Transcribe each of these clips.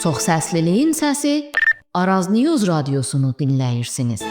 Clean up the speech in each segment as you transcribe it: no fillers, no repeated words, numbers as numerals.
Çox səsliliyin səsi Araz News Radyosunu dinləyirsiniz.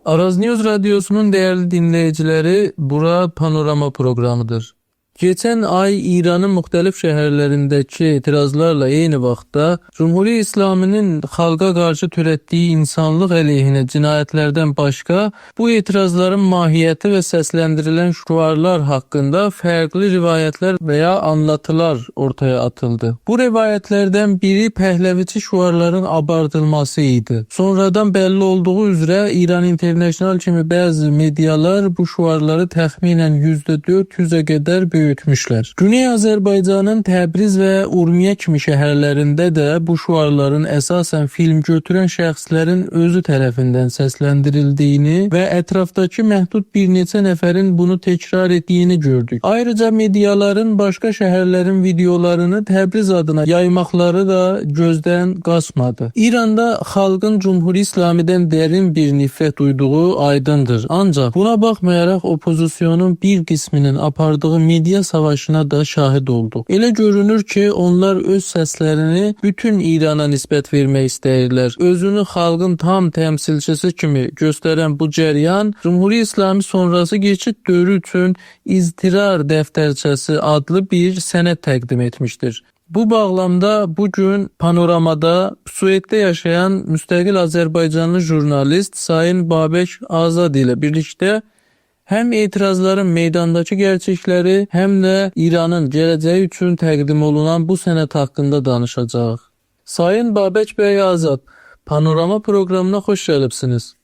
Araz News Radyosu'nun değerli dinleyicileri, bura Panorama programıdır. Geçen ay İran'ın muhtelif şehirlerindeki etirazlarla eyni vaxtda Cumhuri İslaminin xalqa qarşı törətdiyi insanlıq əleyhinə cinayətlərdən başqa bu etirazların mahiyyəti və səsləndirilən şüarlar haqqında fərqli rivayətlər və ya anlatılar ortaya atıldı. Bu rivayətlərdən biri Pəhləviçi şüarların abartılması idi. Sonradan bəlli olduğu üzrə İran International kimi bəzi medialar bu şüarları təxminən %400-ə qədər böyütmüşlər. Güney Azərbaycanın Təbriz və Urmiya kimi şəhərlərində də bu şüarların əsasən film götürən şəxslərin özü tərəfindən səsləndirildiyini və ətrafdakı məhdud bir neçə nəfərin bunu təkrar etdiyini gördük. Ayrıca mediaların başqa şəhərlərin videolarını Təbriz adına yaymaqları da gözdən qaçmadı. İranda xalqın Cumhuri İslamidən dərin bir nifrət duyduğu aydındır. Ancaq buna baxmayaraq opozisyonun bir qisminin apardığı media savaşına da şahid olduq. Elə görünür ki, onlar öz səslərini bütün İrana nisbət vermək istəyirlər. Özünü xalqın tam təmsilçisi kimi göstərən bu cəryan Cumhuri İslami sonrası keçid dövrü üçün İztirar Dəftərçəsi adlı bir sənəd təqdim etmişdir. Bu bağlamda bugün Panoramada Sueddə yaşayan müstəqil Azərbaycanlı jurnalist Sayın Babək Azad ilə birlikdə hem etirazların meydandakı gerçekleri hem de İran'ın geleceği üçün təqdim olunan bu sənəd haqqında danışacağıq. Sayın Babək bəy Azad, Panorama programına xoş gəlibsiniz.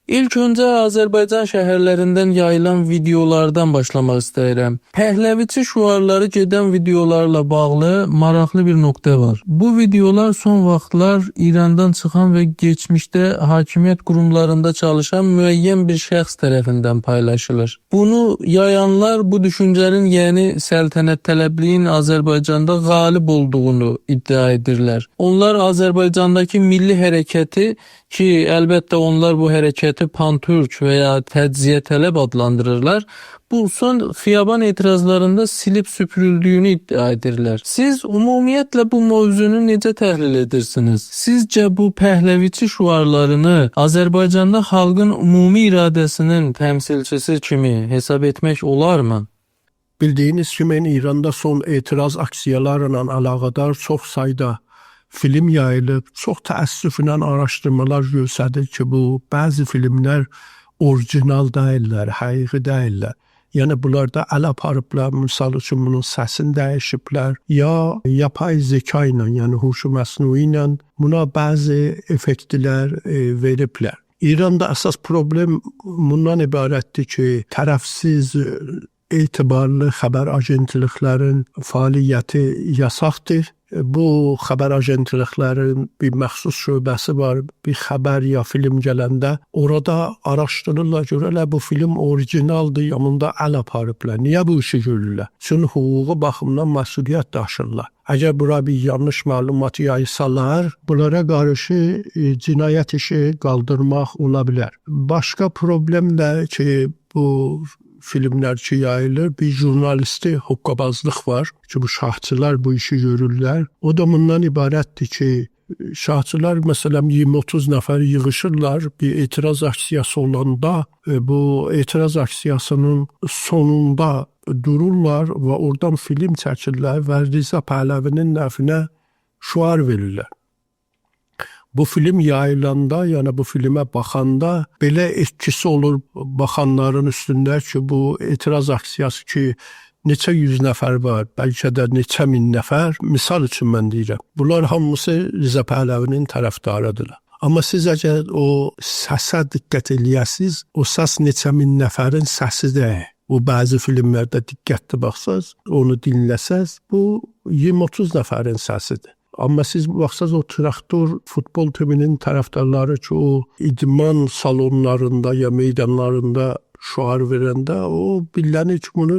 İlk öncə Azərbaycan şəhərlərindən yayılan videolardan başlamaq istəyirəm. Pəhləviçi şüarları gedən videolarla bağlı maraqlı bir nöqtə var. Bu videolar son vaxtlar İrandan çıxan və keçmişdə hakimiyyət qurumlarında çalışan müəyyən bir şəxs tərəfindən paylaşılır. Bunu yayanlar bu düşüncənin, yəni səltənət tələbliyin Azərbaycanda qalib olduğunu iddia edirlər. Onlar Azərbaycandakı milli hərəkəti ki, əlbəttə onlar bu hərəkəti Pan-Türk və ya təcziyə tələb adlandırırlar. Bu son xiyaban etirazlarında silib süpürüldüyünü iddia edirlər. Siz ümumiyyətlə bu mövzunu necə təhlil edirsiniz? Sizcə bu Pəhləviçi şüarlarını Azərbaycanda xalqın ümumi iradəsinin təmsilçisi kimi hesab etmək olarmı? Bildiyiniz kimi İranda son etiraz aksiyalarla əlaqədar çox sayda film yayılıb. Çox təəssüflə araşdırmalar göstərir ki, bu bəzi filmlər orijinal deyillər, həqiqi deyillər. Yəni bunlarda əl aparıblar, misal üçün bunun səsini dəyişiblər ya yapay zeka ilə, yəni huşu məsnui ilə buna bəzi effektlər veriblər. İranda əsas problem bundan ibarətdir ki, tərəfsiz etibarlı xəbər agentliklərin fəaliyyəti yasaqdır. Bu xəbər agentliklərin bir məxsus şöbəsi var. Bir xəbər ya film gələndə orada araşdırırlar, görürlər bu film orijinaldır, ya bunda əl aparıblar. Niyə bu işi görürlər? Çünki hüquqi baxımdan məsuliyyət daşırlar. Əgər bura bir yanlış məlumat yaysalar, bunlara qarşı cinayət işi qaldırmaq ola bilər. Başqa problem də ki, bu filmlər ki yayılır, bir jurnalisti hokkabazlıq var ki, bu şahçılar bu işi görürlər. O da bundan ibarətdir ki, şahçılar məsələn 20-30 nəfər yığışırlar bir etiraz aksiyası olanda, bu etiraz aksiyasının sonunda dururlar və oradan film çəkirlər və Rıza Pəhləvinin nəfinə şüar verirlər. Bu film yayılanda, yəni bu filmə baxanda belə etkisi olur baxanların üstündə ki, bu etiraz aksiyası ki, neçə yüz nəfər var, bəlkə də neçə min nəfər, misal üçün mən deyirəm. Bunlar hamısı Rıza Pəhləvinin tərəfdarıdırlar. Amma siz əgər o səsə diqqət eləyəsiniz, o səs neçə min nəfərin səsi deyil. Bu bəzi filmlərdə diqqətli baxsaz, onu dinləsəz, bu 20-30 nəfərin səsidir. Amma siz baxsaz o traktor futbol timinin tərəfdarları ki, o idman salonlarında ya meydanlarında şüar verəndə o bilənir ki, bunu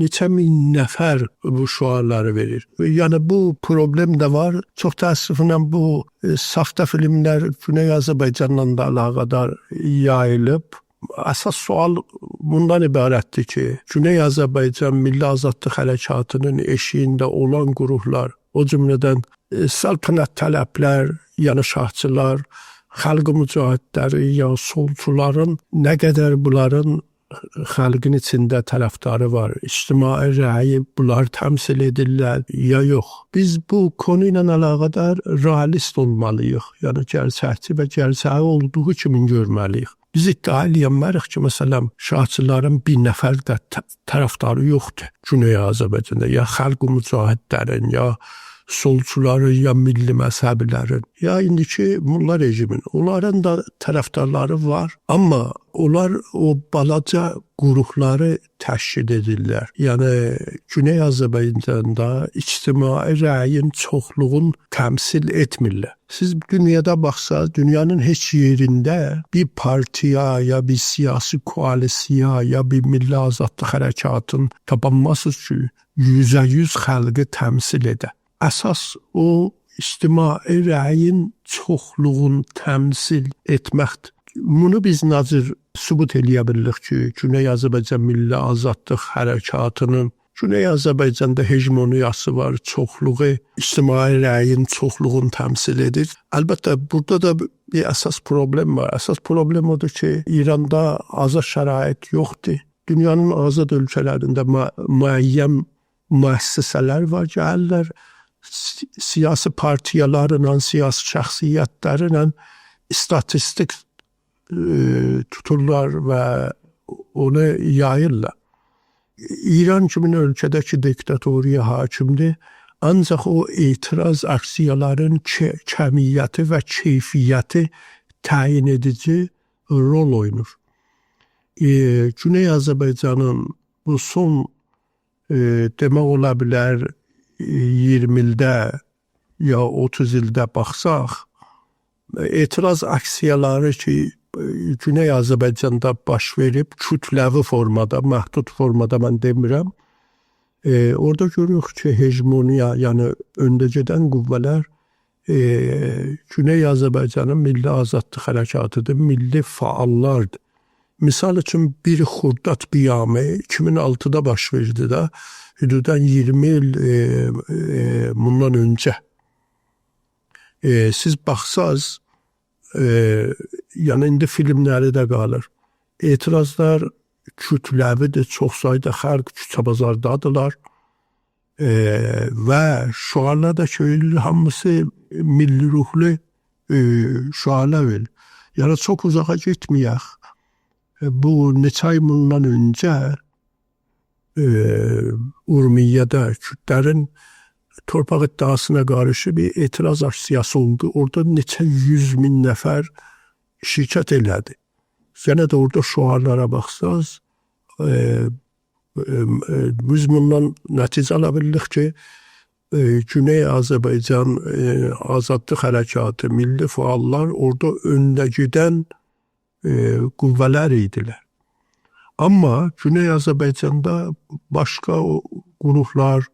neçə min nəfər bu şüarları verir. Yəni bu problem də var. Çox təəssüflə bu saxta filmlər Güney Azərbaycanla da əlaqədar yayılıb. Əsas sual bundan ibarətdir ki, Güney Azərbaycan Milli Azadlıq Hərəkatının eşiyində olan qurumlar, o cümlədən səltənət tələblər, yəni şahçılar, xalq mücahidləri ya solçuların nə qədər bunların xalqın içində tərəfdarı var, ictimai rəyi bunlar təmsil edirlər ya yox. Biz bu konu ilə əlaqədar realist olmalıyıq. Yəni gerçəkçi və gerçəyi olduğu kimi görməliyik. Biz iddia eləyənmərik ki, məsələn, şahçıların bir nəfər də tərəfdarı yoxdur Güney Azərbaycanda, ya xalq mücahidlərin, ya solçuların, ya milli məzhəbilərin, ya indiki molla rejimin. Onların da tərəfdarları var, amma onlar o balaca qurupları təşkil edirlər. Yəni Güney Azərbaycanda ictimai rəyin çoxluğun təmsil etmirlər. Siz dünyada baxsaz, dünyanın heç yerində bir partiya ya bir siyasi koalisiya ya bir milli azadlıq hərəkatın tapanmasınız ki, 100% xalqı təmsil edə. Əsas o ictimai rəyin çoxluğun təmsil etməkdir. Bunu biz nazir sübut eləyə bilirik ki, Güney Azərbaycan Milli Azadlıq Hərəkatının Güney Azərbaycanda hegemoniyası var, çoxluğu ictimai rəyin çoxluğunu təmsil edir. Əlbəttə burada da bir əsas problem var. Əsas problem odur ki, İranda azad şərait yoxdur. Dünyanın azad ölkələrində müəyyən müəssisələr var, gəlirlər siyasi partiyalarla, siyasi şəxsiyyətlərlə istatistik tuturlar və onu yayırlar. İran kimi ölkədəki diktatoriya hakimdir. Ancaq o etiraz aksiyaların kəmiyyəti və keyfiyyəti təyin edici rol oynur. Güney Azərbaycanın bu son demək ola bilər 20 ildə ya 30 ildə baxsaq, etiraz aksiyaları ki, Güney Azərbaycanda baş verib kütləvi formada, məhdud formada mən demirəm. Orada görürük ki, hegemoniya, yəni öndə gedən qüvvələr Güney Azərbaycanın Milli Azadlıq Hərəkatıdır, milli fəallardır. Misal üçün bir Xurdad qiyamı 2006-da baş verdi də, hüdudən 20 il bundan öncə. Siz baxsaz, yəni indi filmləri də qalır. Etirazlar kütləvidir, çox sayda xalq küçə bazardadılar. Və şüarlar da ki, hamısı milli ruhlu şüarlar verir. Yəni çox uzağa getməyək. Bu neçə ay bundan öncə Urmiyədə Kürdlərin torpaq iddiasına qarşı bir etiraz aksiyası oldu. Orada neçə 100 min nəfər şirkət elədi. Yenə də orada şüarlara baxsaz, biz bundan nəticə ala bilirik ki, Güney Azərbaycan Azadlıq Hərəkatı, milli fəallar orada öndə gedən qüvvələr idilər. Amma Güney Azərbaycanda başqa qruplar,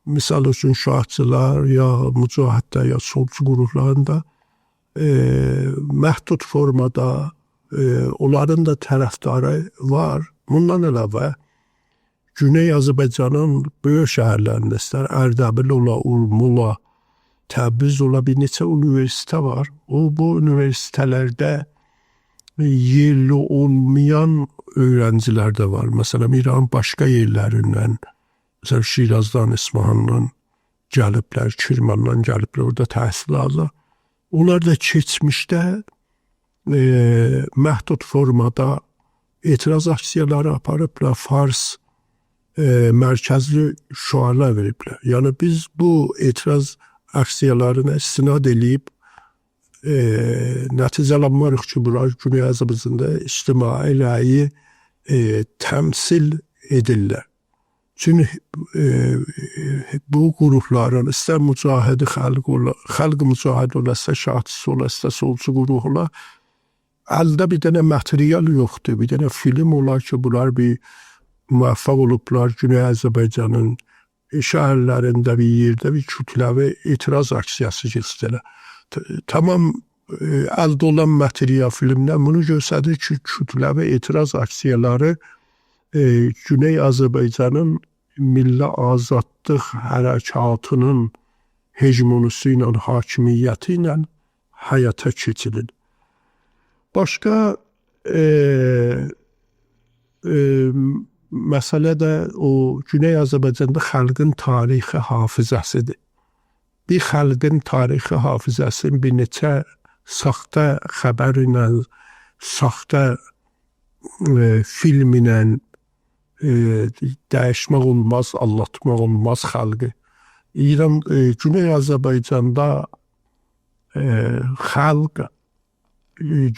misal üçün şahçılar ya mücahidlər ya solçu qruplarında məhdud formada onların da tərəfdarı var. Bundan əlavə Güney Azərbaycanın böyük şəhərlərində istər Ərdəbil ola, Urmu ola, Təbriz ola bir neçə universitet var. O bu universitetlərdə yerli olmayan öğrenciler de var. Mesela İranın başka yerlerinden, mesela Şirazdan, İsfahandan gəliblər, Kirmandan gəliblər, orada təhsil alırlar. Onlar da keçmişdə məhdud formada etiraz aksiyaları aparıblar, Fars mərkəzli şüarlar veriblər. Yəni biz bu etiraz aksiyalarına istinad eləyib nəticələnmərik ki, bura Güney Azərbaycanda ictimai rəyi təmsil edirlər. Çünki bu qrupların istər mücahidi xalq ola, xalq mücahidi ola, istər şahçısı ola, istər solçu qrup ola, əldə bir dənə material yoxdur, bir dənə film olar ki, bunlar bir müvəffəq olublar Güney Azərbaycanın şəhərlərində bir yerdə bir kütləvi etiraz aksiyası keçdilər. Tamam əldə olan material filmlər bunu göstərir ki, kütləvi etiraz aksiyaları Güney Azərbaycanın milli azadlıq hərəkatının hegemonisi ilə, hakimiyyəti ilə həyata keçirilir. Başqa məsələ də o Güney Azərbaycanda xalqın tarixi hafizəsidir. Bir xalqın tarixi hafizəsini bir neçə saxta xəbər ilə, saxta film ilə dəyişmək olmaz, aldatmaq olmaz xalqı. İran, Güney Azərbaycanda xalq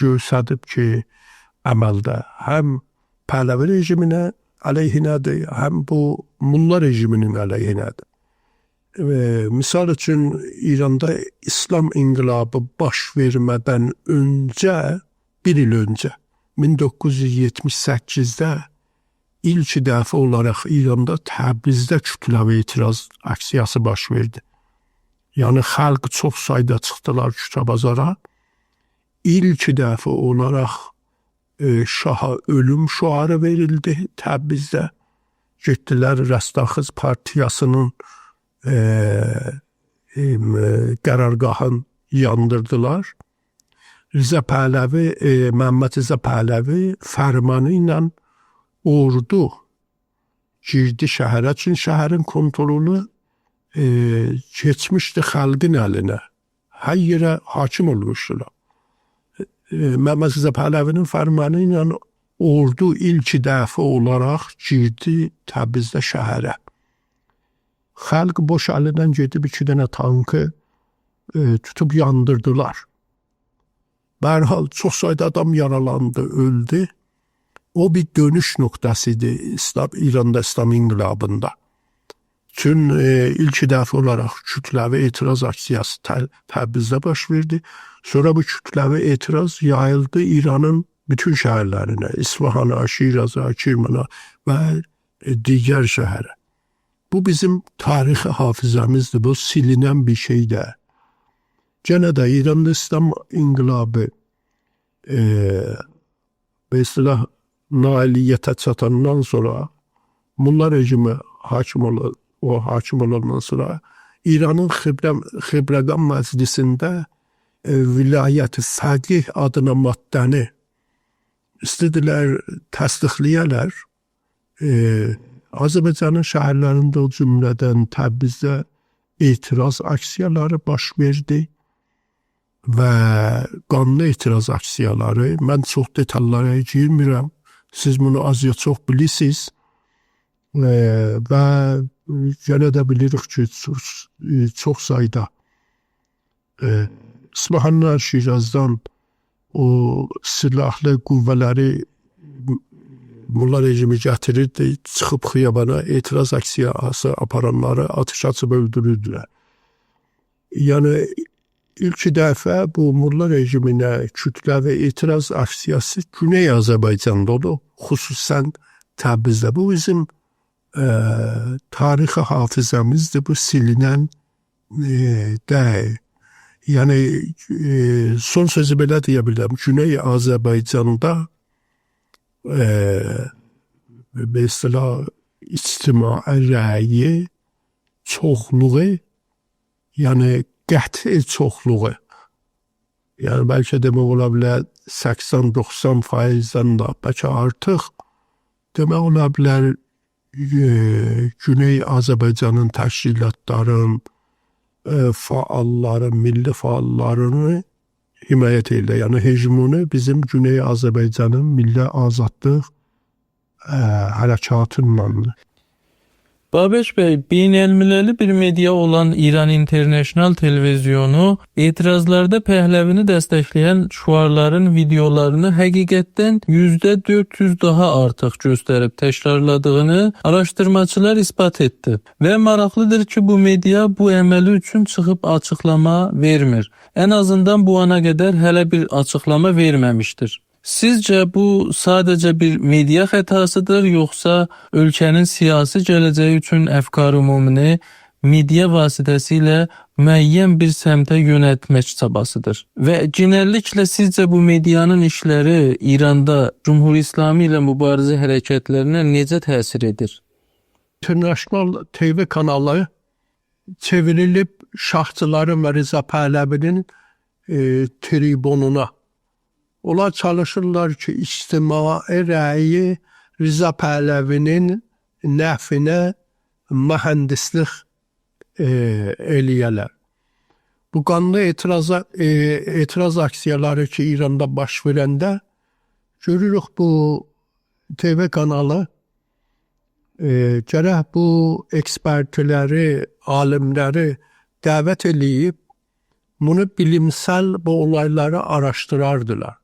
göstərib ki, əməldə həm Pəhləvi rejiminə əleyhinədir, həm bu Molla rejiminin əleyhinədir. Misal üçün İranda İslam inqilabı baş vermədən öncə, bir il öncə, 1978-də ilk dəfə olaraq İranda Təbrizdə kütləvi etiraz aksiyası baş verdi. Yəni xalq çox sayda çıxdılar küçə bazara. İlk dəfə olaraq şaha ölüm şüarı verildi Təbrizdə. Getdilər Rəstaxız partiyasının qərargahını yandırdılar. Rıza Pəhləvi, Məhəmməd Rıza Pəhləvi fərmanı ilə ordu girdi şəhərə. Çünki şəhərin kontrolü keçmişdi xalqın əlinə. Hər yerə hakim olmuşdular. Məhəmməd Rıza Pəhləvinin fərmanı ilə ordu ilk dəfə olaraq girdi Təbrizdə şəhərə. Xalq boş əlindən gedib 2 dənə tankı tutub yandırdılar. Bərhal çox sayda adam yaralandı, öldü. O bir dönüş nöqtəsi idi İranda İslam inqilabında. Çünki ilk dəfə olaraq kütləvi etiraz aksiyası Təbrizdə baş verdi. Sonra bu kütləvi etiraz yayıldı İranın bütün şəhərlərinə, İsfahana, Şiraza, Kirmana və digər şəhərə. Bu bizim tarixi hafizəmizdir, bu silinən bir şey deyil. Gənə də İranda İslam inqilabı به istilah nailiyyətə çatandan sonra Molla rejimi hakim olandan sonra İranın Xibləqan Məclisində vilayət-i fəqih adına maddəni istədilər təsdiqləyələr. Azərbaycanın şəhərlərində o cümlədən Təbrizdə etiraz aksiyaları baş verdi və qanlı etiraz aksiyaları. Mən çox detallara girmirəm. Siz bunu az ya çox bilirsiniz. Və yenə də bilirik ki, çox sayda İsfahandan, Şirazdan o silahlı qüvvələri Molla rejimi gətirirdi, çıxıb xiyabana etiraz aksiyası aparanları atış açıb öldürürdülər. Yəni ilk dəfə bu Molla rejiminə kütləvi etiraz aksiyası Güney Azərbaycanda oldu, xüsusən Təbrizdə. Bu bizim tarixi hafizəmizdir, bu silinən deyil. Yəni son sözü belə deyə bilərəm, Güney Azərbaycanda به اصطلاح ictimai rəyi çoxluğu, yəni qəti çoxluğu, yəni bəlkə demək ola bilər 80-90 faizdən də bəlkə artıq demək ola bilər Güney Azərbaycanın təşkilatların, faalları, milli faallarını himayət edir. Yəni hegemoni bizim Güney Azərbaycanın milli azadlıq hərəkatınlandır. Babək bəy, beynəlmiləli bir media olan İran International televizyonu etirazlarda Pəhləvini dəstəkləyən şüarların videolarını həqiqətdən %400 daha artıq göstərib təkrarladığını araşdırmaçılar isbat etdi. Və maraqlıdır ki, bu media bu əməli üçün çıxıb açıqlama vermir. Ən azından bu ana qədər hələ bir açıqlama verməmişdir. Sizcə bu sadəcə bir media xətasıdır, yoxsa ölkənin siyasi gələcəyi üçün əfkar-ümumini media vasitəsilə müəyyən bir səmtə yönəltmək çabasıdır. Və genəlliklə sizcə bu medianın işləri İranda Cümhuri İslami ilə mübarizə hərəkətlərinə necə təsir edir? International TV kanalı çevrilib şahçıların və Rıza Pəhləvinin tribununa. Onlar çalışırlar ki, ictimai rəyi Rıza Pəhləvinin nəfinə mühəndislik eləyələr. Bu qanlı etiraz aksiyaları ki, İranda baş verəndə görürük bu TV kanalı gərək bu ekspertləri, alimləri dəvət eləyib bunu bilimsel bu olayları araştırardılar.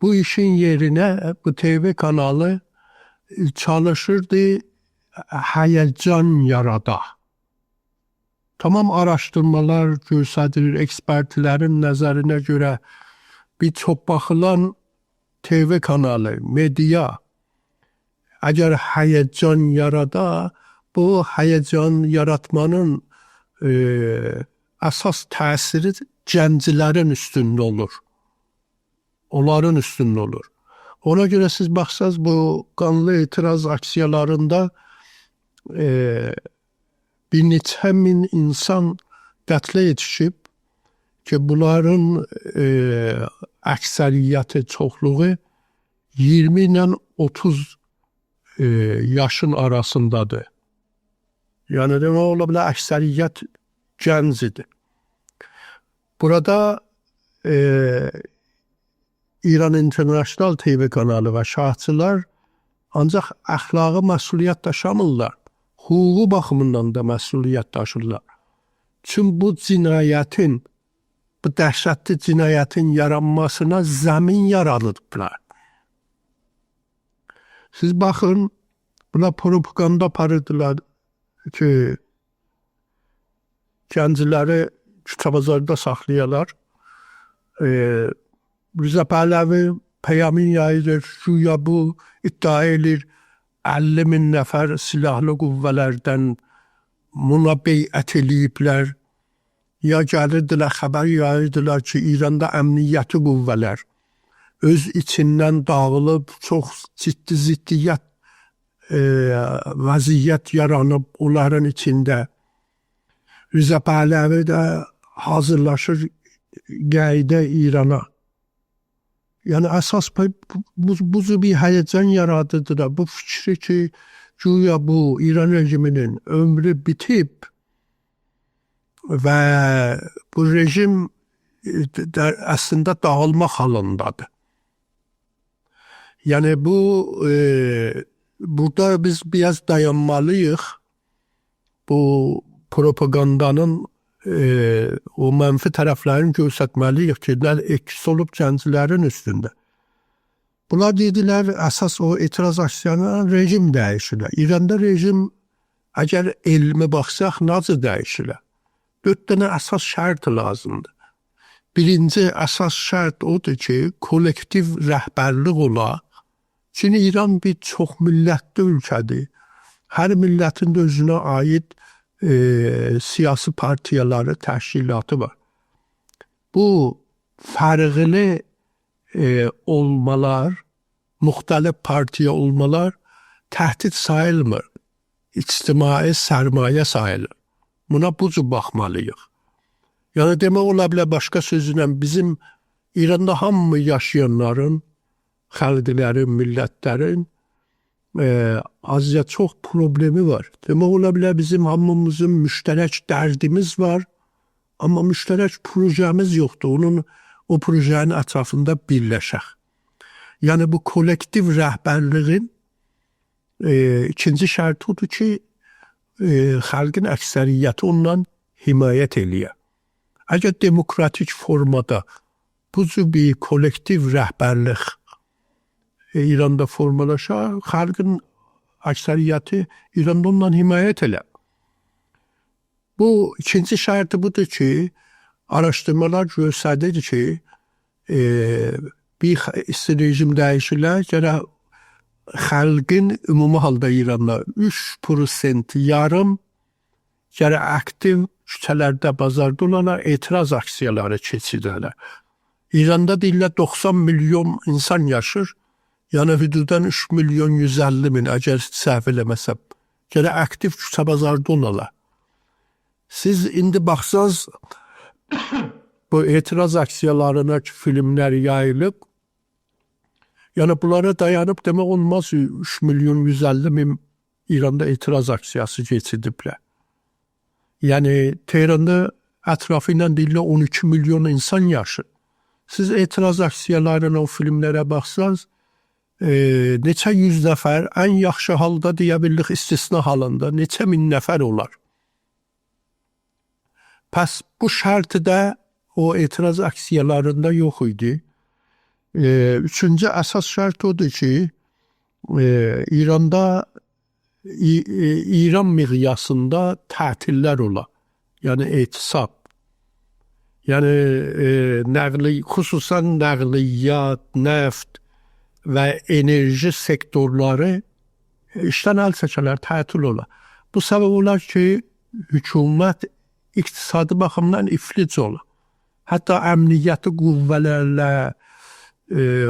Bu işin yerine bu TV kanalı çalışırdı həyəcan yarada. Tamam araştırmalar göstərir, ekspertlərin nəzərinə görə bir çox baxılan TV kanalı, media əgər həyəcan yarada, bu həyəcan yaratmanın əsas təsiri gənclərin üstündə olur. Onların üstündə olur. Ona görə siz baxsaz bu qanlı etiraz aksiyalarında bir neçə min insan qətlə yetişib ki, bunların əksəriyyəti, çoxluğu 20 ilə 30 yaşın arasındadır. Yəni demək ola bilər əksəriyyət gənc idi. Burada İran International TV kanalı və şahçılar ancaq əxlaqi məsuliyyət daşımırlar. Hüquqi baxımından da məsuliyyət daşırlar. Çünki bu cinayətin, bu dəhşətli cinayətin yaranmasına zəmin yaradıblar. Siz baxın, buna propaganda aparırdılar ki, gəncləri Küçəbazarda saxlayarlar. Rıza Pəhləvi peyamın yayılır, güya bu iddia edir 50 min nəfər silahlı qüvvələrdən buna beyət eləyiblər. Ya gəlirdilər, xəbər yayırdılar ki, İranda əmniyyəti qüvvələr öz içindən dağılıb, çox ciddi ziddiyyət vəziyyət yaranıb onların içində. Rıza Pəhləvi də hazırlaşır qayıda İrana. Yəni əsas bu bir həyəcan yaradıdır. Bu fikri ki, güya bu İran rejiminin ömrü bitib və bu rejim əslində dağılmaq halındadır. Yəni bu burada biz biraz dayanmalıyıq. Bu propagandanın o mənfi tərəflərini göstərməliyik ki, nə etkisi olub gənclərin üstündə. Bunlar dedilər, əsas o etiraz aksiyalarına rejim dəyişilir. İranda rejim, əgər elmi baxsaq, necə dəyişilir? 4 dənə əsas şərt lazımdır. Birinci əsas şərt odur ki, kollektiv rəhbərlik ola. Çünki İran bir çox millətli ölkədir. Hər millətin də özünə aid siyasi partiyaları, təşkilatı var. Bu fərqli olmalar, müxtəlif partiya olmalar təhdid sayılmır. İctimai sərmayə sayılır. Buna bu cür baxmalıyıq. Yəni demək ola bilər başqa sözlə bizim İranda hamı yaşayanların, xalqların, millətlərin az ya çox problemi var. Demək ola bilər bizim hamımızın müştərək dərdimiz var, amma müştərək projemiz yoxdur. Onun o projenin ətrafında birləşək. Yəni bu kollektiv rəhbərliyin ikinci şərti odur ki, xalqın əksəriyyəti ondan himayət eləyə. Əgər demokratik formada bu cür bir kollektiv rəhbərlik İranda formalaşar, xalqın əksəriyyəti İranda ondan himayət elə. Bu ikinci şərti budur ki, araşdırmalar göstərir ki, bir rejim dəyişilər, gərək xalqın ümumi halda İranda 3% yarım Gərək aktiv küçələrdə, bazarda olanlar etiraz aksiyaları keçirərlər. İranda deyirlər 90 milyon insan yaşır. Yəni hüdudən 3 milyon 150 min, əgər səhv eləməsəm. Gərək aktiv küçə bazarda olanlar. Siz indi baxsanız bu etiraz aksiyalarına ki, filmlər yayılıb, yəni bunlara dayanıb demək olmaz 3 milyon 150 min İranda etiraz aksiyası keçirdiblər. Yəni Tehranda ətrafı ilə deyirlər 12 milyon insan yaşır. Siz etiraz aksiyalarına, o filmlərə baxsanız, neçə yüz nəfər, ən yaxşı halda deyə bilirik istisna halında neçə min nəfər olar. Pəs bu şərti də o etiraz aksiyalarında yox idi. Üçüncü əsas şərt odur ki, İranda İran miqyasında tətillər ola. Yəni etisab. Yəni nəqli, xüsusən nəqliyyat, neft və enerji sektorları işdən əl çəkərlər, tətil ola. Bu səbəb olar ki, hökumət iqtisadi baxımdan iflic ola. Hətta əmniyyəti qüvvələrlə,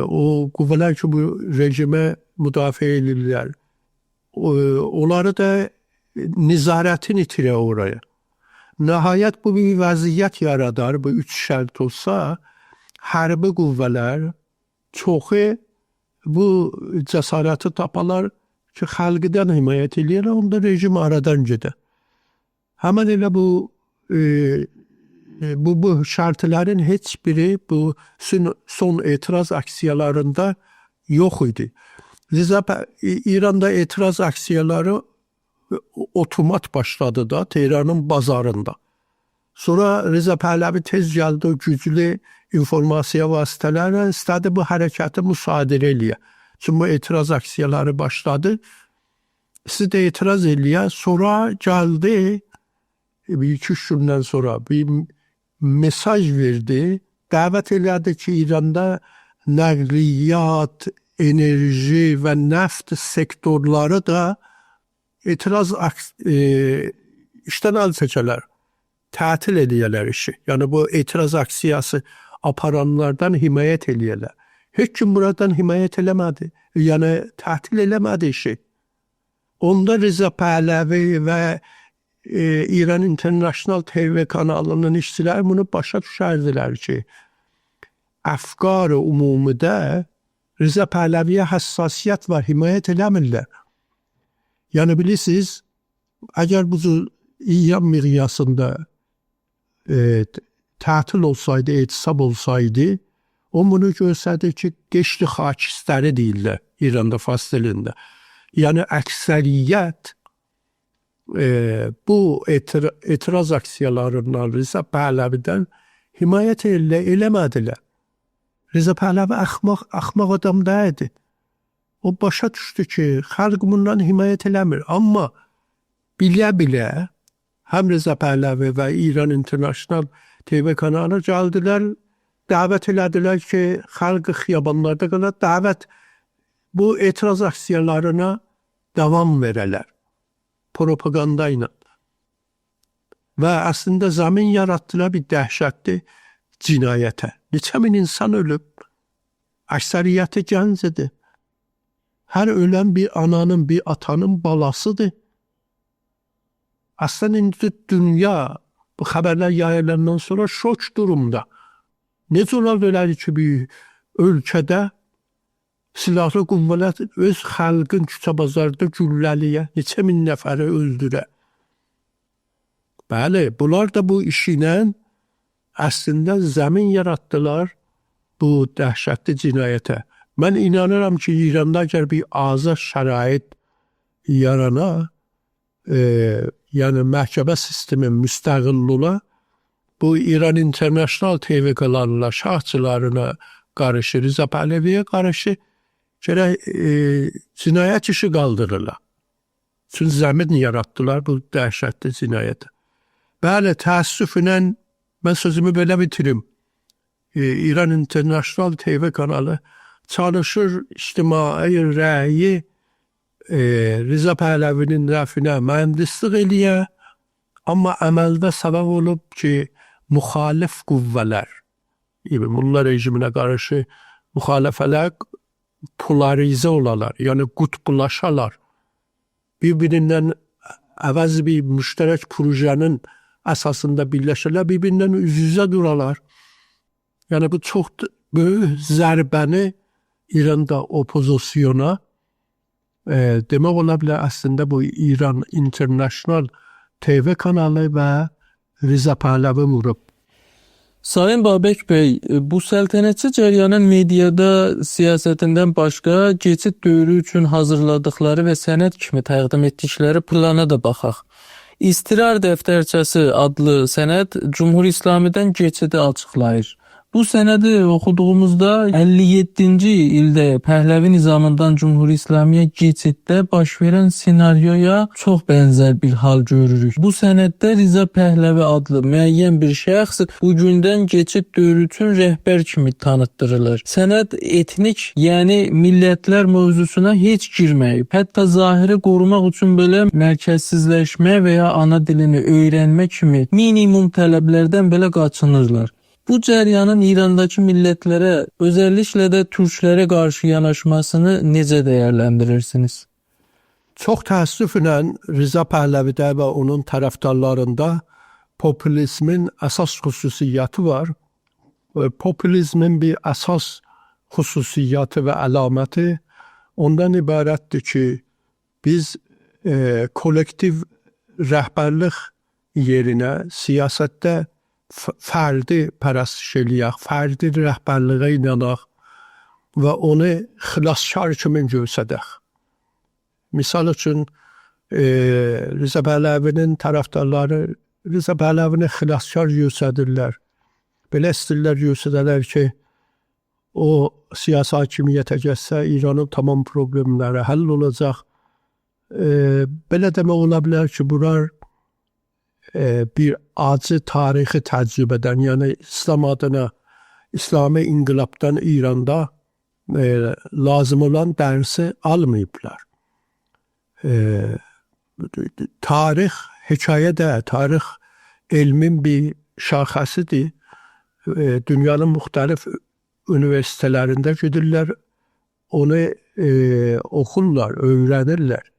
o qüvvələr ki, bu rejimə müdafiə edirlər, onları da nizarətini itirə oraya. Nəhayət bu bir vəziyyət yaradar, bu üç şərt olsa, hərbi qüvvələr çoxu bu cəsarəti tapalar ki, xalqdan himayət eləyərlər, onda rejim aradan gedər. Həmən elə bu bu şərtlərin heç biri bu son etiraz aksiyalarında yox idi. İranda etiraz aksiyaları otomat başladı da Tehranın bazarında. Sonra Rıza Pəhləvi tez gəldi o güclü informasiya vasitələrlə istədi bu hərəkəti müsadirə eləyə. Çünki bu etiraz aksiyaları başladı. Siz də etiraz eləyə. Sonra gəldi bir iki üç gündən sonra bir mesaj verdi. Dəvət elədi ki, İranda nəqliyyat, enerji və neft sektorları da etiraz işdən əl çəkərlər. Tətil eləyərlər işi. Yəni bu etiraz aksiyası aparanlardan himayət eləyərlər. Heç kim buradan himayət eləmədi. Yəni tətil eləmədi işi. Onda Rıza Pəhləvi və İran International TV kanalının işçiləri bunu başa düşərdilər ki, əfkar umumidə Rıza Pəhləviyə həssasiyyət var, himayət eləmirlər. Yəni bilirsiniz, əgər bu cür İran miqyasında tətil olsaydı, etisab olsaydı, o bunu göstərdi ki, geçdi xakistəri deyirlər İranda fars dilində. Yəni əksəriyyət bu etiraz aksiyalarından Rıza Pəhləvidən himayət eləmədilər. Rıza Pəhləvi axmaq adam deyildi. O başa düşdü ki, xalq bundan himayət eləmir. Amma bilə-bilə həm Rıza Pəhləvi və İran International TV kanalı gəldilər, dəvət elədilər ki, xalq xiyabanlarda qala, dəvət bu etiraz aksiyalarına davam verələr. Propaganda ilə. Və əslində zəmin yaratdılar bir dəhşətli cinayətə. Neçə min insan ölüb, əksəriyyəti gənc idi. Hər ölən bir ananın, bir atanın balasıdır. Əslində indi dünya bu xəbərlər yayılandan sonra şok durumda. Necə olar belə ki, bir ölkədə silahlı qüvvələr öz xalqın küçə bazarda gülləliyə, neçə min nəfəri öldürə. Bəli, bunlar da bu işi ilə əslində zəmin yaratdılar bu dəhşətli cinayətə. Mən inanıram ki, İranda əgər bir azad şərait yarana, yəni məhkəmə sistemi müstəqil ola, bu İran International TV kanalına, şahçılarına qarşı, Rıza Pəhləviyə qarşı gərək cinayət işi qaldırırlar. Çünki zəmin yaratdılar bu dəhşətli cinayətə. Bəli, təəssüflə mən sözümü belə bitirim. İran International TV kanalı çalışır ictimai rəyi Rıza Pəhləvinin rəfinə mühəndislik eləyə, Amma əməldə səbəb olub ki, müxalif qüvvələr, Molla rejiminə qarşı müxalifələr polarizə olalar, yəni qutblaşalar. Bir-birindən əvəz bir müştərək projenin əsasında birləşərlər, bir-birindən üz-üzə duralar. Yəni bu çox böyük zərbəni İranda opozisyona demək ola bilər əslində bu İran International TV kanalı və Rıza Pəhləvi vurub. Sayın Babək bəy, bu səltənətçi cəryanın mediada siyasətindən başqa keçid dövrü üçün hazırladıkları və sənəd kimi təqdim etdikləri plana da baxaq. İstirar Dəftərçəsi adlı sənəd Cumhur İslamidən keçidi açıqlayır. Bu sənədi oxuduğumuzda 57-ci ildə Pəhləvi nizamından Cumhur İslamiyə keçiddə baş verən senaryoya çox bənzər bir hal görürük. Bu sənəddə Rıza Pəhləvi adlı müəyyən bir şəxs bugündən keçid dövrü üçün rəhbər kimi tanıtdırılır. Sənəd etnik, yəni millətlər mövzusuna heç girməyib. Hətta zahiri qorumaq üçün belə mərkəzsizləşmə və ya ana dilini öyrənmə kimi minimum tələblərdən belə qaçınırlar. Bu cəryanın İrandakı millətlərə, özəlliklə də türklərə qarşı yanaşmasını necə dəyərləndirirsiniz? Çox təəssüflə Rıza Pəhləvidə və onun tərəfdarlarında popülizmin əsas xüsusiyyəti var. Və popülizmin bir əsas xüsusiyyəti və əlaməti ondan ibarətdir ki, biz kollektiv rəhbərlik yerinə siyasətdə fərdi pərəstiş eləyək, fərdi rəhbərliyə inanaq və onu xilaskar kimi göstərək. Misal üçün Rıza Pəhləvinin tərəfdarları Rıza Pəhləvini xilaskar göstərirlər. Belə istəyirlər göstərərlər ki, o siyasi hakimiyyətə gəlsə İranın tamam problemləri həll olacaq. Belə demək ola bilər ki, bunlar bir acı tarixi təcrübədən, yəni İslam adına İslami inqilabdan İranda lazım olan dərsi almayıblar. Tarix hekayə də, tarix elmin bir şaxəsidir. Dünyanın müxtəlif universitetlərində gedirlər, onu oxurlar, öyrənirlər.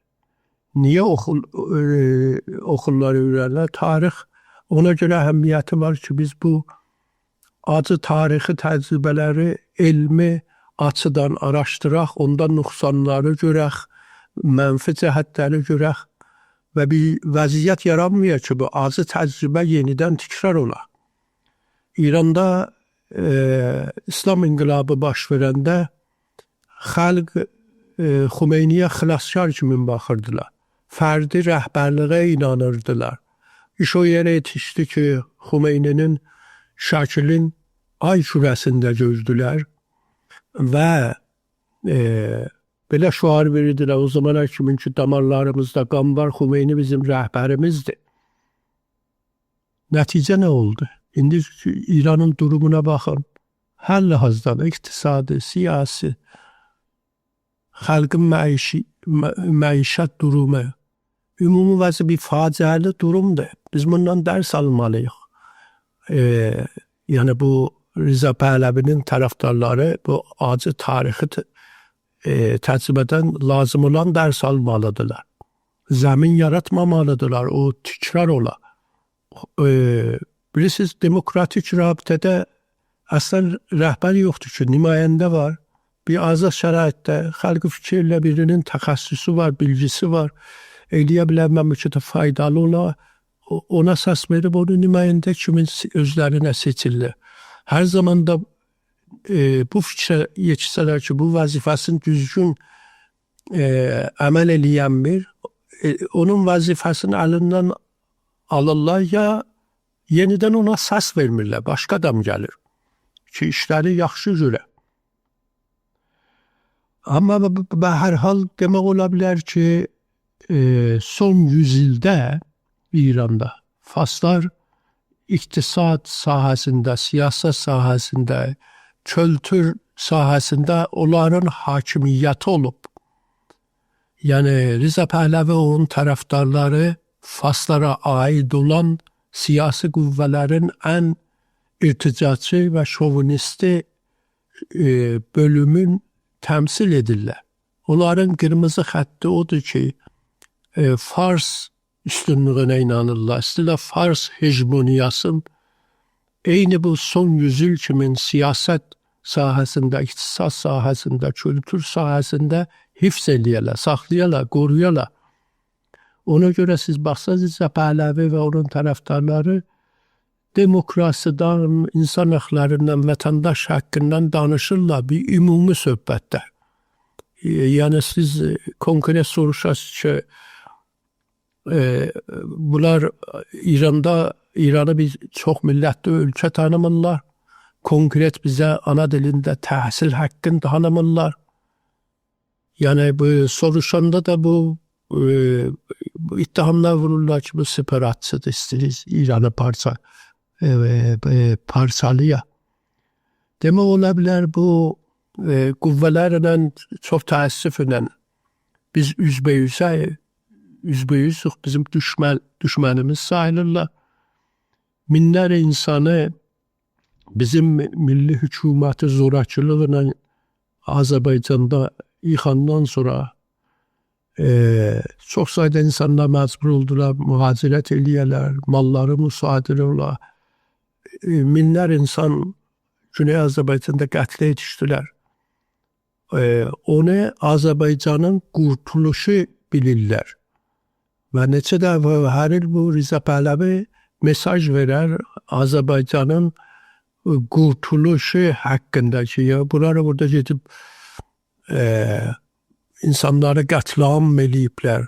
Niyə oxurlar, öyrənirlər? Tarix ona görə əhəmiyyəti var ki, biz bu acı tarixi təcrübələri elmi açıdan araşdıraq, ondan nöqsanları görək, mənfi cəhətləri görək və bir vəziyyət yaranmıyor ki, bu acı təcrübə yenidən təkrar ola. İranda İslam inqilabı baş verəndə xalq Xümeyniyə xilaskar kimi baxırdılar. Fərdi rəhbərliyə inanırdılar. İş o yerə yetişdi ki, Xümeyninin şəklin ay kürəsində gördülər və belə şüar verirdilər. O zamana kimi ki, damarlarımızda qan var, Xümeyni bizim rəhbərimizdir. Nəticə nə oldu? İndi İranın durumuna baxın. Hər ləhazdan iqtisadi, siyasi, xalqın məişət durumu, ümumi vəzi bir faciəli durumdur. Biz bundan dərs almalıyıq. Yəni bu Rıza Pəhləvinin tərəfdarları bu acı tarixi təcrübədən lazım olan dərs almalıdırlar. Zəmin yaratmamalıdırlar, o təkrar ola. Bilirsiniz, demokratik rabitədə əslən rəhbər yoxdur ki, nümayəndə var. Bir azad şəraitdə xalq fikirlə birinin təxəssüsü var, bilgisi var. Eləyə bilər məmləkətə faydalı ola, ona səs verib onu nümayəndə kimi özlərinə seçirlər. Hər zaman da bu fikrə yetişsələr ki, bu vəzifəsini düzgün əməl eləyən bir, onun vəzifəsini əlindən alırlar ya yenidən ona səs vermirlər, başqa adam gəlir ki, işləri yaxşı görə. Amma bə hər hal demək ola bilər ki, son 100 ildə İranda Faslar iqtisad sahəsində, siyasət sahəsində, kültür sahəsində onların hakimiyyəti olub. Yəni Rıza Pəhləvi onun tərəfdarları Farslara aid olan siyasi qüvvələrin ən irticaçı və şovinisti bölümün təmsil edirlər. Onların qırmızı xətti odur ki, Fars üstünlüğüne inanırlar. İstəyirlər Fars hegemoniyasının eyni bu son yüzyıl kimin siyaset sahəsində, iqtisad sahəsində, kültür sahəsində hifz eləyərlər, saxlayarlar, qoruyarlar. Ona görə siz baxsanız Rza Pəhləvi və onun tərəfdarları demokrasiyadan, insan haqlarından, vətəndaş haqqından danışırlar bir ümumi söhbətdə. Yəni siz konkret soruşasınız ki, bunlar İranı bir çox millətli ölkə tanımırlar. Konkret bizə ana dilində təhsil haqqını tanımırlar. Yəni bu soruşanda da bu ittihamlar vururlar ki, bu separatçıdır, istəyir İranı parçalaya. Demək ola bilər bu qüvvələrlə çox təəssüflə biz üzbəyüzük, bizim düşmənimiz sayılırlar. Minlərlə insanı bizim milli hökuməti zorakılıqla Azərbaycanda yıxandan sonra çox sayda insanlar məcbur oldular, mühacirət eləyərlər, malları müsadirə olar. Minlər insan Güney Azərbaycanda qətlə yetişdilər. Onu Azərbaycanın qurtuluşu bilirlər. Və neçə dəfə hər il bu Rza Pəhləvi mesaj verər Azərbaycanın qurtuluşu haqqında ki, ya bunları burada gedib insanları qətlam eləyiblər.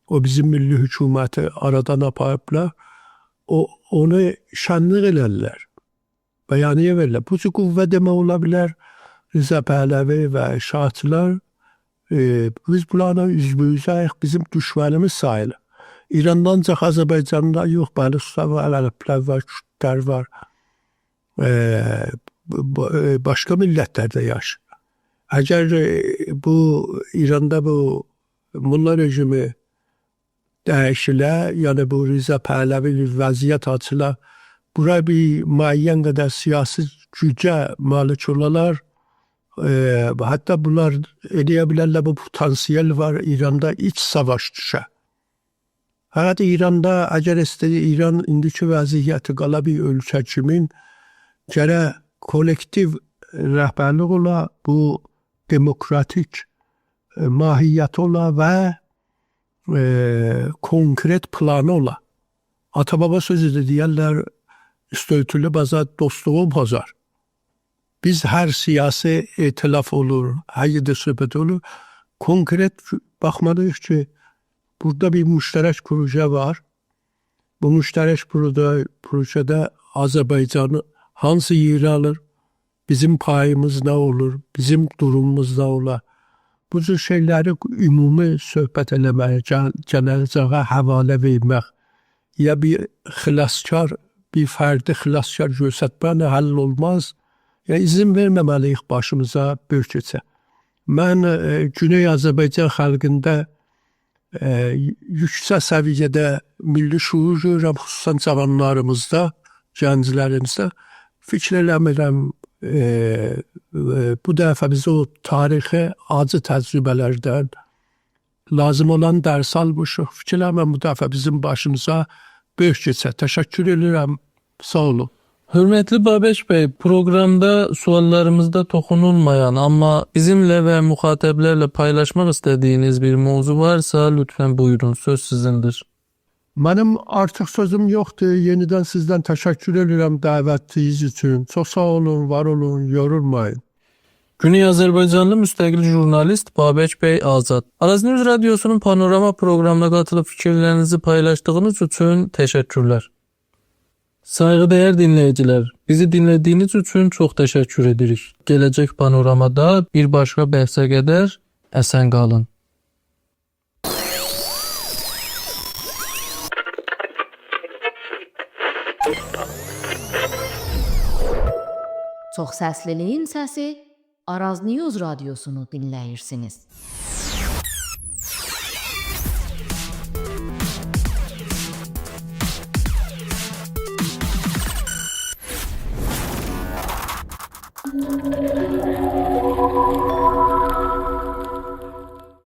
O bizim milli hökuməti aradan aparıblar. Onu şənlik elərlər. Bəyaniyyə verirlər. Bu cür qüvvə demək ola bilər Rza Pəhləvi və şahçılar biz bunlarla üzbəyüzəyik, bizim düşmənimiz sayılır. İranda ancaq Azərbaycanda yox, Bəluslar var, Ərəblər var, Kürdlər var. Başqa millətlər də yaşayır. Əgər bu İranda bu Molla rejimi dəyişilə, yəni bu Rza Pəhləvi bir vəziyyət açıla, bura bir müəyyən qədər siyasi gücə malik olalar. Hətta bunlar eləyə bilərlər, bu potansiyel var İranda iç savaş düşə. Fəqət İranda əgər istəyir İran indiki vəziyyəti qala bir ölkə kimin gərək kollektiv rəhbərlik ola, bu demokratik mahiyyət ola və konkret planı ola. Ata-baba sözüdür, deyərlər, üstöltülü bazar dostluğu pozar. Biz hər siyasi etilaf olur, hər yerdə söhbət olur. Konkret baxmalıyıq ki, burada bir müştərək proje var. Bu müştərək projede Azərbaycanı hansı yeri alır, bizim payımız nə olur, bizim durumumuz nə olar. Bu cür şeyləri ümumi söhbət eləmək, gələcəyə həvalə vermək, ya bir xilaskar, bir fərdi xilaskar göstərməklə həll olmaz. Yəni izin verməməliyik başımıza böyük keçə. Mən Güney Azərbaycan xalqında yüksək səviyyədə milli şuur görürəm, xüsusən cavanlarımızda, gənclərimizdə. Fikr eləmirəm, bu dəfə biz o tarixi acı təcrübələrdən lazım olan dərs almışıq. Fikr eləmirəm, bu dəfə bizim başımıza böyük keçə. Təşəkkür edirəm. Sağ olun. Hürmetli Babək Bey, programda suallarımızda toxunulmayan ama bizimle ve muhataplarla paylaşmak istediğiniz bir mevzu varsa lütfen buyurun, söz sizindir. Mənim artıq sözüm yoxdur. Yenidən sizdən təşəkkür edirəm dəvətiniz üçün. Çox sağ olun, var olun, yorulmayın. Güney Azerbaycanlı müstəqil jurnalist Babək Bey Azad. Araz News Radyosu'nun Panorama programına katılıp fikirlerinizi paylaştığınız için teşekkürler. Saygıdeğer dinleyiciler, bizi dinlediğiniz için çok teşekkür edirik. Gelecek panoramada bir başka bəhsə qədər əsən qalın. Çox səsliliyin səsi Araz News Radyosunu dinləyirsiniz.